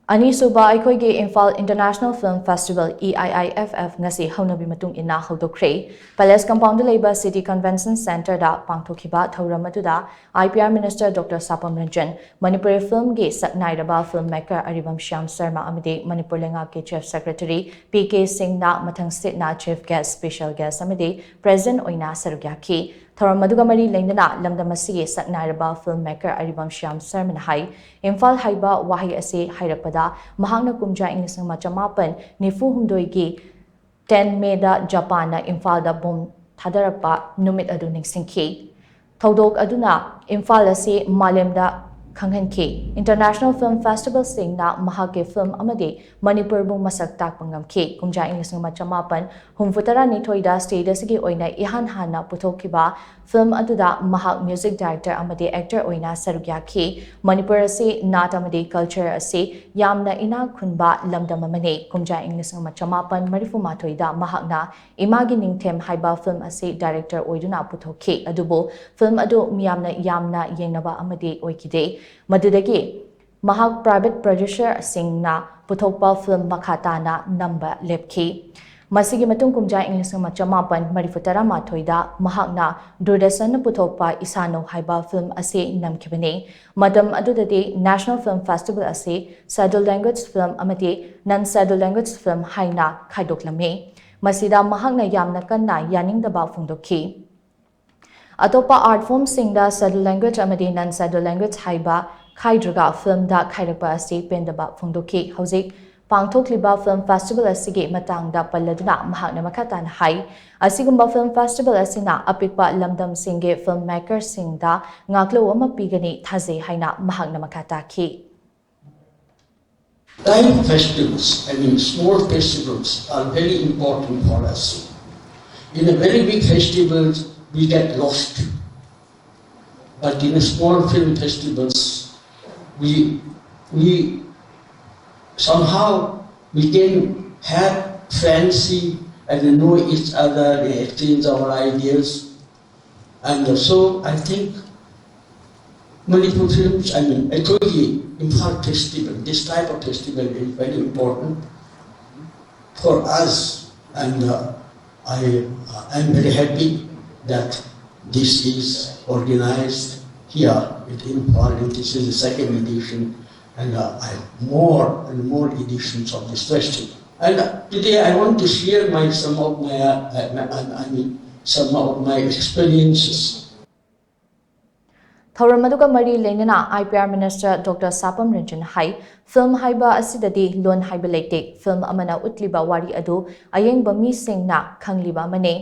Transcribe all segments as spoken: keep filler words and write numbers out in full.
ꯑꯅꯤꯁꯨꯕ ꯑꯩꯈꯣꯏꯒꯤ Imphal international film festival, E I I F F, ꯉꯁꯤ ꯍꯧꯅꯕꯤ ꯃꯇꯨꯡ ꯏꯟꯅ ꯍꯧꯗꯣꯛꯈ꯭ꯔꯦ꯫ ꯄꯦꯂꯦꯁ ꯀꯝꯄꯥꯎꯟꯗ ꯂꯩꯕ ꯁꯤꯇꯤ ꯀꯟꯚꯦꯟꯁꯟ ꯁꯦꯟꯇꯔꯗ ꯄꯥꯡꯊꯣꯛꯈꯤꯕ ꯊꯧꯔꯝ ꯑꯗꯨꯗ I P R minister doctor Sapam Ranjan, Manipuri ꯐꯤꯜꯝꯒꯤ ꯁꯛꯅꯥꯏꯔꯕ ꯐꯤꯜꯝ ꯃꯦꯀꯔ ꯑꯔꯤꯕꯝ ꯁ꯭ꯌꯥꯝ ꯁꯔꯃ ꯑꯃꯗꯤ ꯃꯅꯤꯄꯨꯔ ꯂꯩꯉꯥꯛꯀꯤ ꯆꯤꯐ ꯁꯦꯀ꯭ꯔꯦꯇꯔꯤ ꯄꯤ ꯀꯦ ꯁꯤꯡꯅ ꯃꯊꯪ ꯁꯤꯠꯅ ꯆꯤꯐ ꯒꯦꯁ, ꯁ꯭ꯄꯦꯁꯦꯜ ꯒꯦꯁ ꯑꯃꯗꯤ ꯄ꯭ꯔꯦꯖꯤꯗꯦꯟꯠ ꯑꯣꯏꯅ ꯁꯔꯨꯛ ꯌꯥꯈꯤ꯫ ꯊꯧꯔꯝ ꯑꯗꯨꯒ ꯃꯔꯤ ꯂꯩꯅꯅ ꯂꯝꯗꯝ ꯑꯁꯤꯒꯤ ꯁꯛꯅꯥꯏꯔꯕ ꯐꯤꯜꯝ ꯃꯦꯀꯔ ꯑꯔꯤꯕꯝ ꯁ꯭ꯌꯥꯝ ꯁꯔꯃꯅ ꯍꯥꯏ, ꯏꯝꯐꯥꯜ ꯍꯥꯏꯕ ꯋꯥꯍꯩ ꯑꯁꯤ ꯍꯥꯏꯔꯛꯄꯗ ꯃꯍꯥꯛꯅ ꯀꯨꯝꯖꯥ ꯏꯪ ꯂꯤꯁꯤꯡ ꯑꯃ ꯆꯃꯥꯄꯟ ꯅꯤꯐꯨ ꯍꯨꯝꯗꯣꯏꯒꯤ ꯇꯦꯟ ꯃꯦꯗ ꯖꯄꯥꯟꯅ ꯏꯝꯐꯥꯜꯗ ꯕꯣꯝ ꯊꯥꯗꯔꯛꯄ ꯅꯨꯃꯤꯠ ꯑꯗꯨ ꯅꯤꯡꯁꯤꯡꯈꯤ꯫ ꯊꯧꯗꯣꯛ ꯑꯗꯨꯅ ꯏꯝꯐꯥꯜ ꯑꯁꯤ ꯃꯥꯂꯦꯝꯗ ꯈꯪꯍꯟꯈꯤ꯫ ꯏꯟꯇꯔꯅꯦꯁꯅꯦꯜ ꯐꯤꯜꯝ ꯐꯦꯁꯇꯤꯚꯦꯜꯁꯤꯡꯅ ꯃꯍꯥꯛꯀꯤ ꯐꯤꯜꯝ ꯑꯃꯗꯤ ꯃꯅꯤꯄꯨꯔꯕꯨ ꯃꯁꯛ ꯇꯥꯛꯄ ꯉꯝꯈꯤ꯫ ꯀꯨꯝꯖꯥ ꯏꯪ ꯂꯤꯁꯤꯡ ꯑꯃ ꯆꯃꯥꯄꯟ ꯍꯨꯝꯐꯨꯇꯔꯥꯅꯤꯊꯣꯏꯗ ꯁ꯭ꯇꯦꯠ ꯑꯁꯤꯒꯤ ꯑꯣꯏꯅ ꯏꯍꯥꯟ ꯍꯥꯟꯅ ꯄꯨꯊꯣꯛꯈꯤꯕ ꯐꯤꯜꯝ ꯑꯗꯨꯗ ꯃꯍꯥꯛ ꯃ꯭ꯌꯨꯖꯤꯛ ꯗꯥꯏꯔꯦꯛꯇꯔ ꯑꯃꯗꯤ ꯑꯦꯛꯇꯔ ꯑꯣꯏꯅ ꯁꯔꯨꯛ ꯌꯥꯈꯤ꯫ ꯃꯅꯤꯄꯨꯔ ꯑꯁꯤ ꯅꯥꯠ ꯑꯃꯗꯤ ꯀꯜꯆꯔ ꯑꯁꯤ ꯌꯥꯝꯅ ꯏꯅꯥꯛ ꯈꯨꯟꯕ ꯂꯝꯗꯝ ꯑꯃꯅꯤ꯫ ꯀꯨꯝꯖꯥ ꯏꯪ ꯂꯤꯁꯤꯡ ꯑꯃ ꯆꯃꯥꯄꯟ ꯃꯔꯤꯐꯨ ꯃꯥꯊꯣꯏꯗ ꯃꯍꯥꯛꯅ ꯏꯃꯥꯒꯤ ꯅꯤꯡꯊꯦꯝ ꯍꯥꯏꯕ ꯐꯤꯜꯝ ꯑꯁꯤ ꯗꯥꯏꯔꯦꯛꯇꯔ ꯑꯣꯏꯗꯨꯅ ꯄꯨꯊꯣꯛꯈꯤ, ꯑꯗꯨꯕꯨ ꯐꯤꯜꯝ ꯑꯗꯨ ꯃꯤꯌꯥꯝꯅ ꯌꯥꯝꯅ ꯌꯦꯡꯅꯕ ꯑꯃꯗꯤ ꯑꯣꯏꯈꯤꯗꯦ꯫ ꯃꯗꯨꯗꯒꯤ ꯃꯍꯥꯛ ꯄ꯭ꯔꯥꯏꯚꯦꯠ ꯄ꯭ꯔꯣꯗ꯭ꯌꯨꯁꯔꯁꯤꯡꯅ ꯄꯨꯊꯣꯛꯄ ꯐꯤꯜꯝ ꯃꯈꯥ ꯇꯥꯅ ꯅꯝꯕ ꯂꯦꯞꯈꯤ꯫ ꯃꯁꯤꯒꯤ ꯃꯇꯨꯡ ꯀꯨꯝꯖꯥ ꯏꯪ ꯂꯤꯁꯤꯡ ꯑꯃ ꯆꯃꯥꯄꯟ ꯃꯔꯤꯐꯨ ꯇꯔꯥꯃꯥꯊꯣꯏꯗ ꯃꯍꯥꯛꯅ ꯗꯨꯔꯗꯔꯁꯟꯅ ꯄꯨꯊꯣꯛꯄ ꯏꯁꯥꯅꯧ ꯍꯥꯏꯕ ꯐꯤꯜꯝ ꯑꯁꯤ ꯅꯝꯈꯤꯕꯅꯤ꯫ ꯃꯇꯝ ꯑꯗꯨꯗꯗꯤ ꯅꯦꯁꯅꯦꯜ ꯐꯤꯜꯝ ꯐꯦꯁꯇꯤꯚꯦꯜ ꯑꯁꯤ ꯁꯦꯗ꯭ꯌꯨꯜ ꯂꯦꯡꯒ꯭ꯋꯦꯖ ꯐꯤꯜꯝ ꯑꯃꯗꯤ ꯅꯟ ꯁꯦꯗ꯭ꯌꯨꯜ ꯂꯦꯡꯒ꯭ꯋꯦꯖ ꯐꯤꯜꯝ ꯍꯥꯏꯅ ꯈꯥꯏꯗꯣꯛꯂꯝꯃꯤ꯫ ꯃꯁꯤꯗ ꯃꯍꯥꯛꯅ ꯌꯥꯝꯅ ꯀꯟꯅ ꯌꯥꯅꯤꯡꯗꯕ ꯐꯣꯡꯗꯣꯛꯈꯤ꯫ ꯑꯇꯣꯞꯄ ꯑꯥꯔꯠ ꯐꯣꯔꯝꯁꯤꯡꯗ ꯁꯦꯗ꯭ꯌꯨꯜ ꯂꯦꯡꯒ꯭ꯋꯦꯖ ꯑꯃꯗꯤ ꯅꯟ ꯁꯦꯗ꯭ꯌꯨꯜ ꯂꯦꯡꯒ꯭ꯋꯦꯖ ꯍꯥꯏꯕ ꯈꯥꯏꯗ꯭ꯔꯒ ꯐꯤꯜꯝꯗ ꯈꯥꯏꯔꯛꯄ ꯑꯁꯤ ꯄꯦꯟꯗꯕ ꯐꯣꯡꯗꯣꯛꯈꯤ꯫ ꯍꯧꯖꯤꯛ ꯄꯥꯡꯊꯣꯛꯂꯤꯕ ꯐꯤꯜꯝ ꯐꯦꯁꯇꯤꯚꯦꯜ ꯑꯁꯤꯒꯤ ꯃꯇꯥꯡꯗ ꯄꯜꯂꯗꯨꯅ ꯃꯍꯥꯛꯅ ꯃꯈꯥ ꯇꯥꯅ ꯍꯥꯏ, ꯑꯁꯤꯒꯨꯝꯕ ꯐꯤꯜꯝ ꯐꯦꯁꯇꯤꯚꯦꯜ ꯑꯁꯤꯅ ꯑꯄꯤꯛꯄ ꯂꯝꯗꯝꯁꯤꯡꯒꯤ ꯐꯤꯜꯝ ꯃꯦꯀꯔꯁꯤꯡꯗ ꯉꯥꯛꯂꯧ ꯑꯃ ꯄꯤꯒꯅꯤ ꯊꯥꯖꯩ ꯍꯥꯏꯅ ꯃꯍꯥꯛꯅ ꯃꯈꯥ ꯇꯥꯈꯤ꯫ Tiny festivals, I mean small festivals, are very important for us. In a very big festival, we get lost. But in a small film festivals, we we somehow we can have friendship and know each other and exchange our ideas. And so I think Manipur films, I mean, ꯑꯩꯈꯣꯏꯒꯤ Imphal festival, this type of festival is very important for us, and uh, I am very happy that this is organized here in Imphal, and this is the second edition, and uh, I more and more editions of this festival. And uh, today I want to share my some of my uh, uh, I mean some of my experiences. ꯊꯧꯔꯝ ꯑꯗꯨꯒ ꯃꯔꯤ ꯂꯩꯅꯅ IPR Minister Doctor ꯁꯥꯄꯝ Ranjan ꯍꯥꯏ, film ꯍꯥꯏꯕ ꯑꯁꯤꯗꯗꯤ ꯂꯣꯟ ꯍꯥꯏꯕ ꯂꯩꯇꯦ꯫ Film ꯑꯃꯅ ꯎꯠꯂꯤꯕ ꯋꯥꯔꯤ ꯑꯗꯨ ꯑꯌꯦꯡꯕ ꯃꯤꯁꯤꯡꯅ ꯈꯪꯂꯤꯕ ꯑꯃꯅꯤ꯫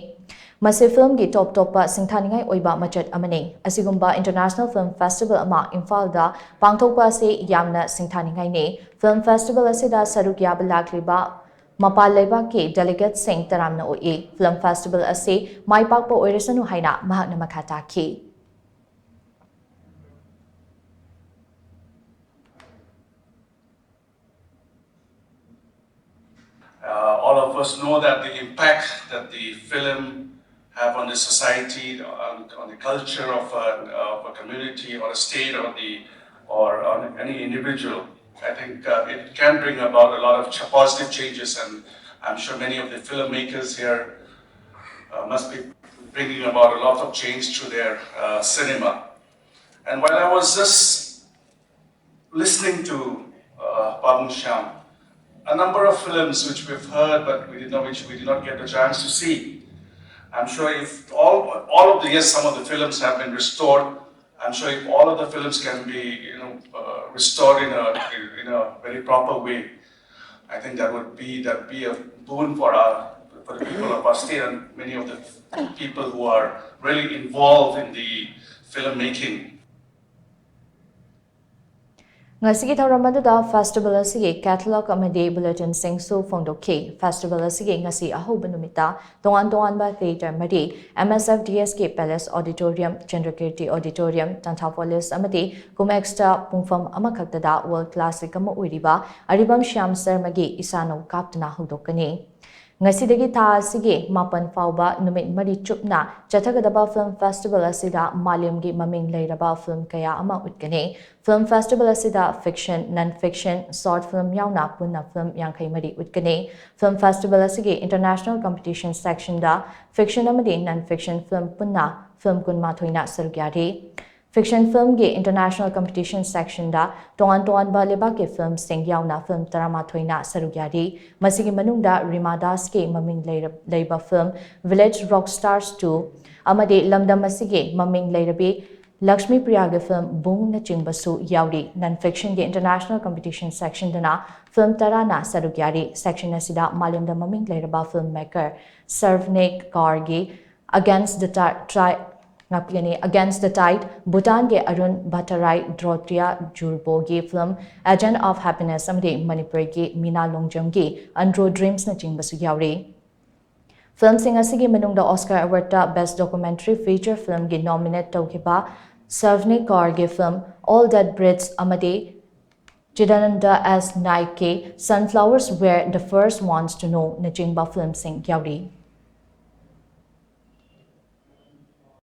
ꯃꯁꯤ ꯐꯤꯜꯝꯒꯤ ꯇꯣꯞ ꯇꯣꯞꯄ ꯁꯤꯡꯊꯥꯅꯤꯡꯉꯥꯏ ꯑꯣꯏꯕ ꯃꯆꯠ ꯑꯃꯅꯤ꯫ ꯑꯁꯤꯒꯨꯝꯕ International Film Festival ꯑꯃ ꯏꯝꯐꯥꯜꯗ ꯄꯥꯡꯊꯣꯛꯄ ꯑꯁꯤ ꯌꯥꯝꯅ ꯁꯤꯡꯊꯥꯅꯤꯡꯉꯥꯏꯅꯤ꯫ Film Festival ꯑꯁꯤꯗ ꯁꯔꯨꯛ ꯌꯥꯕ ꯂꯥꯛꯂꯤꯕ ꯃꯄꯥꯟ ꯂꯩꯕꯥꯛꯀꯤ delegateꯁꯤꯡ ꯇꯔꯥꯝꯅ ꯑꯣꯛꯏ꯫ Film Festival ꯑꯁꯤ ꯃꯥꯏ ꯄꯥꯛꯄ ꯑꯣꯏꯔꯁꯅꯨ ꯍꯥꯏꯅ ꯃꯍꯥꯛꯅ ꯃꯈꯥ ꯇꯥꯈꯤ꯫ Uh, all of us know that the impact that the film have on the society, on, on the culture of a, of a community or a state or the or on any individual, I think uh, it can bring about a lot of ch- positive changes, and I'm sure many of the filmmakers here uh, must be bringing about a lot of change to their uh, cinema. And while I was just listening to uh, Pabung Shyam, a number of films which we've heard but we did not, which we did not get the chance to see. I'm sure if all, all of the, yes, some of the films have been restored. I'm sure if all of the films can be, you know, uh, restored in a, in a very proper way, I think that would be, that be a boon for our, for the people of our state and many of the people who are really involved in the filmmaking. ꯉꯁꯤꯒꯤ ꯊꯧꯔꯝ ꯑꯗꯨꯗ festival ꯑꯁꯤꯒꯤ catalogue ꯑꯃꯗꯤ bulletinꯁꯤꯡꯁꯨ ꯐꯣꯡꯗꯣꯛꯈꯤ꯫ Festival ꯑꯁꯤꯒꯤ ꯉꯁꯤ ꯑꯍꯧꯕ ꯅꯨꯃꯤꯠꯇ ꯇꯣꯉꯥꯟ ꯇꯣꯉꯥꯟꯕ theatre ꯃꯔꯤ, MSFDSꯀꯤ Palace Auditorium, Chandrakirti Auditorium, Tanthapolis ꯑꯃꯗꯤ Cummexꯇ ꯄꯨꯡꯐꯝ ꯑꯃꯈꯛꯇꯗ world classic ꯑꯃ ꯑꯣꯏꯔꯤꯕ ꯑꯔꯤꯕꯝ ꯁ꯭ꯌꯥꯝ ꯁꯔꯃꯒꯤ ꯏꯁꯥꯅꯧ ꯀꯥꯞꯇꯨꯅ ꯍꯧꯗꯣꯛꯀꯅꯤ꯫ ꯉꯁꯤꯗꯒꯤ ꯊꯥ ꯑꯁꯤꯒꯤ ꯃꯥꯄꯟ ꯐꯥꯎꯕ ꯅꯨꯃꯤꯠ ꯃꯔꯤ ꯆꯨꯞꯅ ꯆꯠꯊꯒꯗꯕ film festival ꯑꯁꯤꯗ ꯃꯥꯂꯦꯝꯒꯤ ꯃꯃꯤꯡ ꯂꯩꯔꯕ film ꯀꯌꯥ ꯑꯃ ꯎꯠꯀꯅꯤ꯫ Film festival ꯑꯁꯤꯗ fiction, non fiction, short film ꯌꯥꯎꯅ ꯄꯨꯟꯅ film ꯌꯥꯡꯈꯩ ꯃꯔꯤ ꯎꯠꯀꯅꯤ꯫ Film festival ꯑꯁꯤꯒꯤ international competition section ꯗ fiction ꯑꯃꯗꯤ non fiction film ꯄꯨꯟꯅ film ꯀꯨꯟꯃꯥꯊꯣꯏꯅ ꯁꯔꯨꯛ ꯌꯥꯔꯤ꯫ Fiction film ꯒꯤ international competition section ꯗ ꯇꯣꯉꯥꯟ ꯇꯣꯉꯥꯟꯕ ꯂꯩꯕꯥꯛꯀꯤ film ꯁꯤꯡ ꯌꯥꯎꯅ film ꯇꯔꯥꯃꯥꯊꯣꯏꯅ ꯁꯔꯨꯛ ꯌꯥꯔꯤ꯫ ꯃꯁꯤꯒꯤ ꯃꯅꯨꯡꯗ ꯔꯤꯃꯥ ꯗꯥꯁꯀꯤ ꯃꯃꯤꯡ ꯂꯩꯔ-, ꯂꯩꯕ film Village Rock Stars two ꯑꯃꯗꯤ ꯂꯝꯗꯝ ꯑꯁꯤꯒꯤ ꯃꯃꯤꯡ ꯂꯩꯔꯕꯤ ꯂꯛꯁꯃꯤ ꯄ꯭ꯔꯤꯌꯥꯒꯤ film ꯕꯨꯡꯅꯆꯤꯡꯕꯁꯨ ꯌꯥꯎꯔꯤ꯫ Non fiction ꯒꯤ international competition section ꯗꯅ film ꯇꯔꯥꯅ ꯁꯔꯨꯛ ꯌꯥꯔꯤ꯫ Section ꯑꯁꯤꯗ ꯃꯥꯂꯦꯝꯗ ꯃꯃꯤꯡ ꯂꯩꯔꯕ film maker ꯁꯔꯚꯅꯦ ꯀꯥꯔꯒꯤ Against the Ti-, Tri-, ꯉꯥꯛꯄꯤꯒꯅꯤ, Against the Tide, ꯚꯨꯇꯥꯟꯒꯤ Arun ꯚꯠꯇꯔꯥꯏ ꯗ꯭ꯔꯣꯇ꯭ꯔꯤꯌꯥ ꯖꯨꯔꯕꯣꯒꯤ film Agent of Happiness ꯑꯃꯗꯤ ꯃꯅꯤꯄꯨꯔꯒꯤ ꯃꯤꯅꯥ ꯂꯣꯡꯖꯝꯒꯤ Andro Dreams ꯅꯆꯤꯡꯕꯁꯨ ꯌꯥꯎꯔꯤ꯫ Film ꯁꯤꯡ ꯑꯁꯤꯒꯤ ꯃꯅꯨꯡꯗ Oscar Award ꯇ Best Documentary Feature Film ꯒꯤ nominate ꯇꯧꯈꯤꯕ ꯁꯔꯚꯅꯦ ꯀꯥꯔꯒꯤ film All That Breathes ꯑꯃꯗꯤ ꯆꯤꯗꯥꯅꯟꯗ ꯑꯦꯁ ꯅꯥꯏꯛꯀꯤ Sunflowers Were the First Ones to Know ꯅꯆꯤꯡꯕ film ꯁꯤꯡ ꯌꯥꯎꯔꯤ꯫